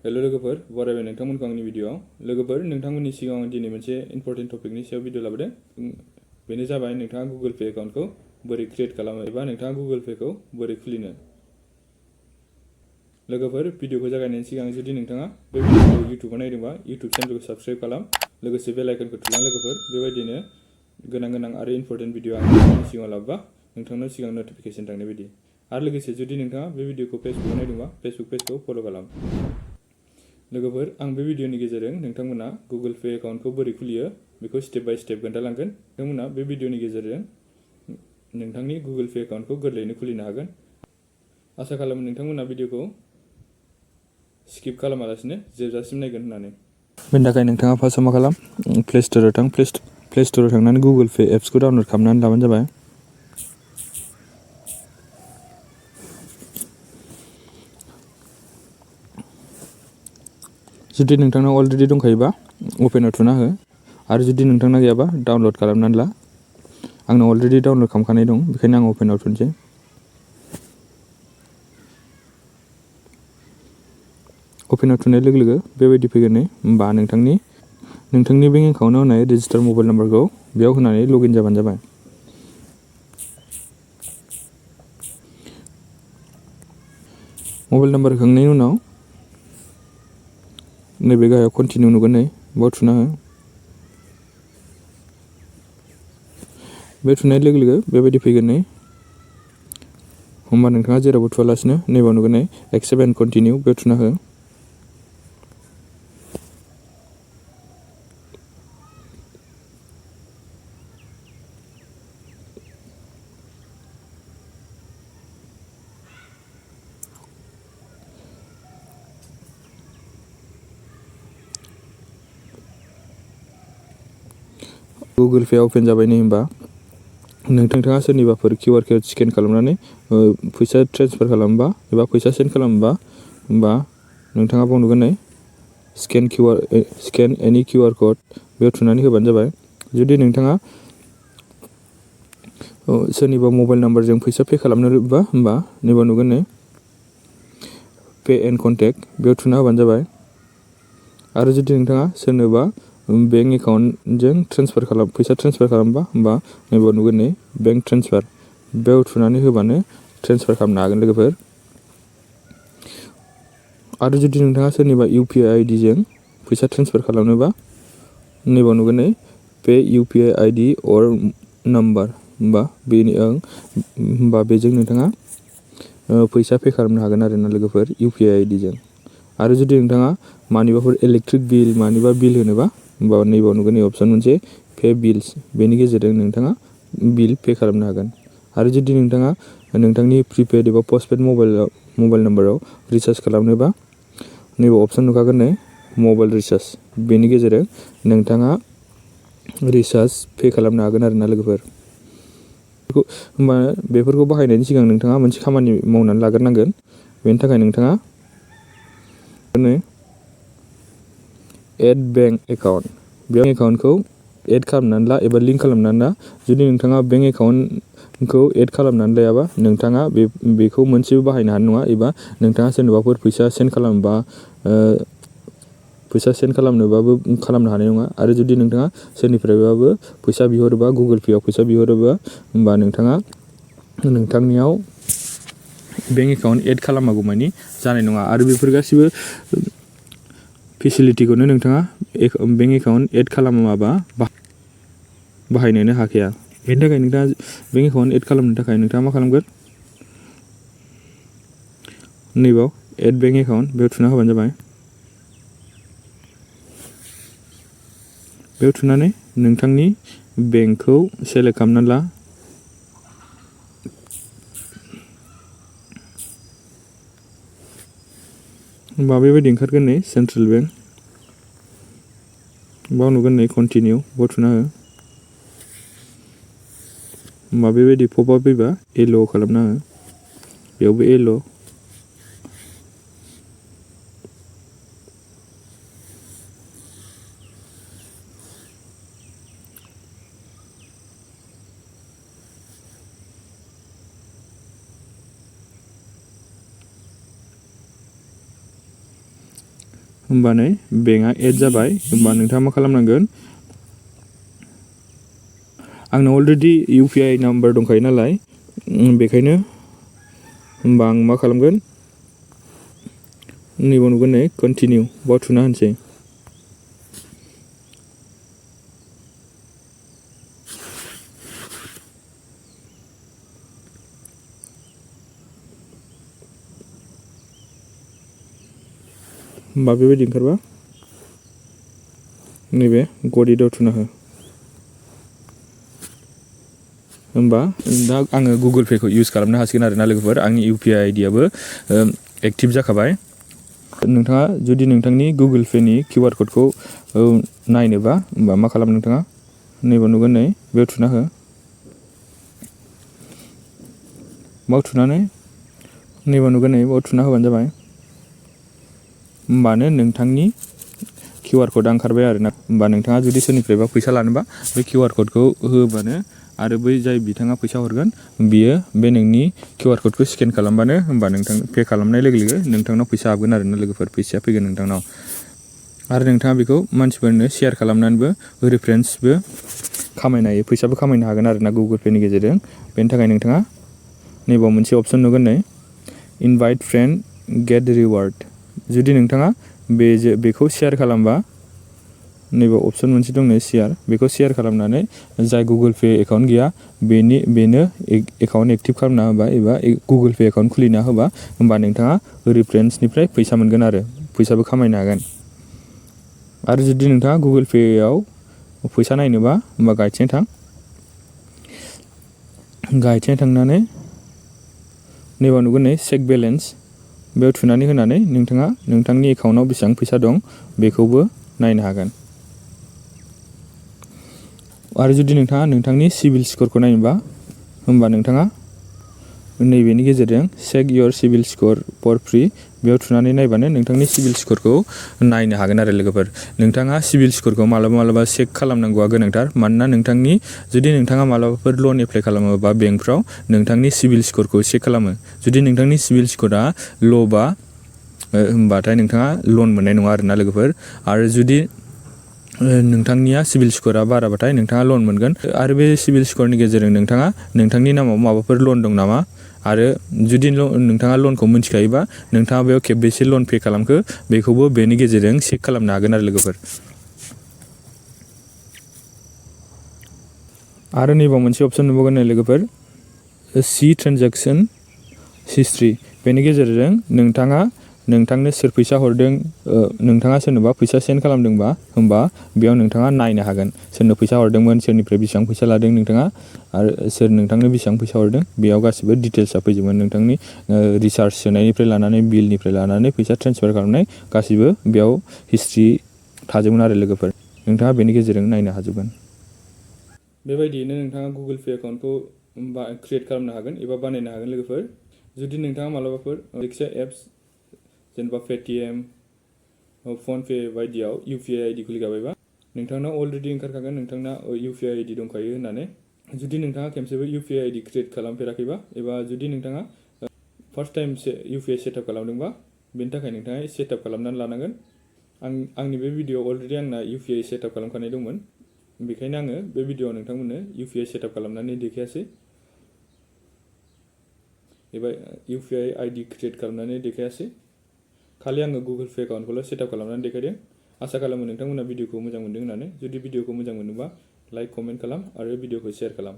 Hello लोगोफोर बरायबाय नोंथांमोनखौ आंनि भिडिअआव लोगोफोर नोंथांमोननि सिगाङाव दिनै मोनसे इम्पोर्टेन्ट टपिकनि सायाव भिडिअ लाबोदों बेनो जाबाय नोंथाङा गुगल पे एकाउन्टखौ बोरै क्रिएट खालामो एबा नोंथाङा गुगल पेखौ बोरै खुलिनो लोगोफोर भिडिअखौ जागायनायनि सिगां जुदि नोंथाङा बे भिडिअखौ इउट्युबाव नायदोंबा इउट्युब चेनेलखौ साबस्क्राइब खालाम लोगोसे बेल आइकनखौ थुलां लोगोफोर बेबायदिनो गोनां आरो इम्पोर्टेन्ट भिडिअ आं नोंथांनि सिगाङाव लाबोबा नोंथांनो सिगां नटिफिकेसन थांनाय बायदि आरो लोगोसे जुदि नोंथाङा बे भिडिअखौ फेसबुकआव नायदोंबा फेसबुक पेजखौ फल' खालाम लोगोफोर आं बे भिडिअनि गेजेरजों नोंथांमोना गुगल पे एकाउन्टखौ बोरै खुलियो बेखौ स्टेप बाय स्टेप खोन्थालांगोन नोंथांमोना बे भिडिअनि गेजेरजों नोंथांनि गुगल पे एकाउन्टखौ गोरलैयैनो खुलिनो हागोन आसा खालामो नोंथांमोना भिडिअखौ स्किप खालामालासिनो जोबजासिम नायगोन होननानै बेनि थाखाय नोंथाङा फार्स्टआव मा खालाम प्ले स्ट'राव थां प्ले स्ट'राव थांनानै गुगल पे एप्सखौ डाउनल'ड खालामनानै लाबानो जाबाय जुदि नोंथांनाव अलरेडि दंखायोबा अपेनाव थुना हो आरो जुदि नोंथांना गैयाबा डाउनल'ड खालामनानै ला आंनाव अलरेडि डाउनल'ड खालामखानाय दं बेखायनो आं अपेनाव थुनोसै अपेनाव थुनाय लोगो लोगो बेबायदि फैगोन होमबा नोंथांनि बेंक एकाउन्टआव होनाय रेजिस्टार मबाइल नाम्बारखौ बेयाव होनानै लगइन जाबानो जाबाय मबाइल नाम्बार होखांनायनि उनाव नैबे गाहायाव कन्टिनिउ नुगोन बेयाव थुना हो बे थुनाय लोगो लोगो बेबायदि फैगोन होमबा नोंथाङा जेरावबो थुआलासिनो नैबाव नुगोन एक्सेप्ट एन्ड कन्टिनिउ बेयाव थुना हो गुगल पे अपेन जाबाय होमबा नोंथाङा सोरनिबाफोर किउआर कोड स्केन खालामनानै फैसा ट्रेन्सफार खालामबा एबा फैसा सेन्ड खालामबा होमबा नोंथाङा बाव नुगोन स्केन एनि किउआर कोड बेयाव थुनानै होबानो जाबाय जुदि नोंथाङा सोरनिबा मबाइल नाम्बारजों फैसा पे खालामनोबा होमबा नैबाव नुगोन पे एन्ड कन्टेक्ट बेयाव थुना होबानो जाबाय आरो जुदि नोंथाङा सोरनोबा बेंक एकाउन्टजों फैसा ट्रेन्सफार खालामबा होमबा नैबाव नुगोन बेंक ट्रेन्सफार बेयाव थुनानै होबानो ट्रेन्सफार खालामनो हागोन लोगोफोर आरो जुदि नोंथाङा सोरनिबा इउपिआई आइडिजों फैसा ट्रेन्सफार खालामनोबा नैबाव नुगोन पे इउपिआई आइडि अर नाम्बार होमबा बेजों नोंथाङा फैसा पे खालामनो हागोन आरोना लोगोफोर इउपिआई आइडिजों आरो जुदि नोंथाङा मानिबाफोर इलेक्ट्रिक बिल मानिबा बिल होनोबा होमबा नैबाव नुगोन अपसन मोनसे पे बिल्स बेनि गेजेरजों नोंथाङा बिल पे खालामनो हागोन आरो जुदि नोंथाङा नोंथांनि प्रिपेड एबा पस्टपेड मबाइल नाम्बाराव रिचार्ज खालामनोबा नैबाव अपसन नुखागोन मबाइल रिचार्ज बेनि गेजेरजों नोंथाङा रिचार्ज पे खालामनो हागोन आरोना लोगोफोर होमबा बेफोरखौ बाहायनायनि सिगां नोंथाङा मोनसे खामानि मावनानै लाग्रोनांगोन बेनि थाखाय नोंथाङा एड बेंक एकाउन्ट बेंक एकाउन्टखौ एड खालामनानै ला एबा लिंक खालामनानै ला जुदि नोंथाङा बेंक एकाउन्टखौ एड खालामनानै लायाबा नोंथाङा बेखौ मोनसेबो बाहायनो हानाय नङा एबा नोंथाङा सोरनोबाफोर फैसा सेन्ड खालामनोबाबो खालामनो हानाय नङा आरो जुदि नोंथाङा सोरनिफ्रायबाबो फैसा बिहरोबा गुगल पेआव फैसा बिहरोबा होमबा नोंथाङा नोंथांनियाव बेंक एकाउन्ट एड खालामागौमानि जानाय नङा आरो बेफोर गासिबो फेसिलिटिखौनो नोंथाङा बेंक एकाउन्ट एड खालामाबा बाहायनोनो हाखाया बेनि थाखाय नोंथाङा बेंक एकाउन्ट एड खालामनो थाखाय नोंथाङा मा खालामगोन नैबाव एड बेंक एकाउन्ट बेयाव थुना होबानो जाबाय बेयाव थुनानै नोंथांनि बेंकखौ सेलेक्ट खालामनानै ला होमबा बेबायदि ओंखारगोन सेन्ट्रेल बेंक बाव नुगोन कन्टिनिउ बाव थुना हो होमबा बेबायदि पपआप फैबा एल' खालामना हो बेयावबो एल' होमबा नै बेंकआ एड जाबाय। होमबा नोंथाङा मा खालामनांगोन, आंनाव अलरेडि UPI नाम्बार दंखायो नालाय बेखायनो होमबा आं मा खालामगोन, नैबाव नुगोन नै कन्टिनिउ बाव थुना होनोसै। होमबा बेबायदि ओंखारबा नैबे गडिटआव थुना हो। होमबा दा आङो गुगोल पेखौ इउज खालामनो हासिगोन आरोना लोगोफोर। आंनि UPI आइडियाबो एक्टिभ जाखाबाय। नोंथाङा जुदि नोंथांनि गुगोल पेनि QR क'डखौ नायनोबा होमबा मा खालाम, नोंथाङा नैबाव नुगोन नै बेयाव थुना हो। बाव थुनानै नैबाव नुगोन नै बाव थुना होबानो जाबाय। होमबानो नोंथांनि QR क'डआ ओंखारबाय आरोना। होमबा नोंथाङा जुदि सोरनिफ्रायबा फैसा लानोबा बे QR क'डखौ होबानो आरो बै जाय बिथाङा फैसा हरगोन बियो बे नोंनि QR क'डखौ स्केन खालामबानो होमबा नोंथां पे खालामनाय लोगो लोगो नोंथांनाव फैसा हाबगोन आरोना लोगोफोर। फैसाया फैगोन नोंथांनाव। आरो नोंथाङा बेखौ मानसिफोरनो शेयार खालामनानैबो रिफारेन्सबो खामायनो हायो, फैसाबो खामायनो हागोन आरोना गुगोल पेनि गेजेरजों। बेनि थाखाय नोंथाङा नैबाव मोनसे अपसन नुगोन नै इनभाइट फ्रेन्ड गेट रिवार्ड। जुदि नोंथाङा बेखौ शेयार खालामबा नैबे अपसन मोनसे दं नै शेयार, बेखौ शेयार खालामनानै जाय गुगोल पे एकाउन्ट गैया बेनो एकाउन्ट एक्टिभ खालामना होबा एबा गुगोल पे एकाउन्ट खुलिना होबा होमबा नोंथाङा रिफारेन्सनिफ्राय फैसा मोनगोन आरो फैसाबो खामायनो हागोन। आरो जुदि नोंथाङा गुगोल पेआव फैसा नायनोबा होमबा गाहायथिं थां, गाहायथिं थांनानै नैबाव नुगोन नै चेक बेलेन्स, बेयाव थुनानै होनानै नोंथाङा नोंथांनि एकाउन्टाव बेसेबां फैसा दं बेखौबो नायनो हागोन। आरो जुदि नोंथाङा नोंथांनि सिबिल स्करखौ नायनोबा होमबा नोंथाङा नैबेनि गेजेरजों check your CIBIL score for free बेयाव थुनानै नायबानो नोंथांनि सिबिल स्करखौ नायनो हागोन आरो लोगोफोर। नोंथाङा सिबिल स्करखौ मालाबा चेक खालामनांगौआ गोनांथार। मानोना जुदि नोंथाङा मालाबाफोर लन एप्लाइ खालामोबा बेंकफ्राव नोंथांनि सिबिल स्करखौ चेक खालामो। जुदि नोंथांनि सिबिल स्करा ल'बा होमबाथाय नोंथाङा लन मोननाय नङा आरोना लोगोफोर। आरो जुदि नोंथांनिया सिबिल स्करा बाराबाथाय नोंथाङा लन मोनगोन। आरो बे सिबिल स्करनि गेजेरजों नोंथाङा नोंथांनि नामाव माबाफोर लन दं नामा, आरो जुदि नोंथाङा लनखौ मिथिखायोबा नोंथाङा बेयाव खेबबेसे लन पे खालामखो बेखौबो बेनि गेजेरजों चेक खालामनो हागोन आरो लोगोफोर। आरो नैबाव मोनसे अपसन नुबावगोन नै लोगोफोर सि ट्रेन्जेक्सन हिस्ट्रि। बेनि गेजेरजों नोंथांनो सोर फैसा हरदों, नोंथाङा सोरनोबा फैसा सेन्ड खालामदोंबा होमबा बेयाव नोंथाङा नायनो हागोन सोरनो फैसा हरदोंमोन, सोरनिफ्राय बेसेबां फैसा लादों नोंथाङा, आरो सोर नोंथांनो बेसेबां फैसा हरदों बेयाव गासिबो डिटेल्सआ फैजोबगोन। नोंथांनि रिसार्ज सोनायनिफ्राय लानानै बिलनिफ्राय लानानै फैसा ट्रेन्सफार खालामनाय गासिबो बेयाव हिस्ट्रि थाजोबगोन आरो लोगोफोर। नोंथाङा बेनि गेजेरजों नायनो हाजोबगोन। बेबायदियैनो नोंथाङा गुगोल पे एकाउन्टखौ क्रिएट खालामनो हागोन एबा बानायनो हागोन लोगोफोर। जुदि नोंथाङा मालाबाफोर जायखिजाया एप्स जेनेबा पेटिएम, फनपे बायदियाव UPI आइडि खुलिखाबायबा नोंथांनाव अलरेडि ओंखारखागोन नोंथांना UPI आइडि दंखायो होननानै। जुदि नोंथाङा खेमसेबो UPI आइडि क्रिएट खालामफेराखैबा एबा जुदि नोंथाङा फार्स्ट टाइम UPI सेटआप खालामदोंबा बेनि थाखाय नोंथाङा सेटआप खालामनानै लानांगोन। आंनि बे भिडिअ अलरेडि आंना UPI सेटआप खालामखानाय दंमोन, बेखायनो आङो बे भिडिअआव नोंथांमोननो UPI सेटआप खालामनानै देखायासै एबा UPI आइडि क्रिएट खालामनानै देखायासै। खालि आङो गुगोल पे एकाउन्टखौल' सेटआप खालामनानै देखायदों। आसा खालामो नोंथांमोना भिडिअखौ मोजां मोनदों होननानै। जुदि भिडिअखौ मोजां मोनोबा लाइक कमेन्ट खालाम आरो भिडिअखौ शेयार खालाम।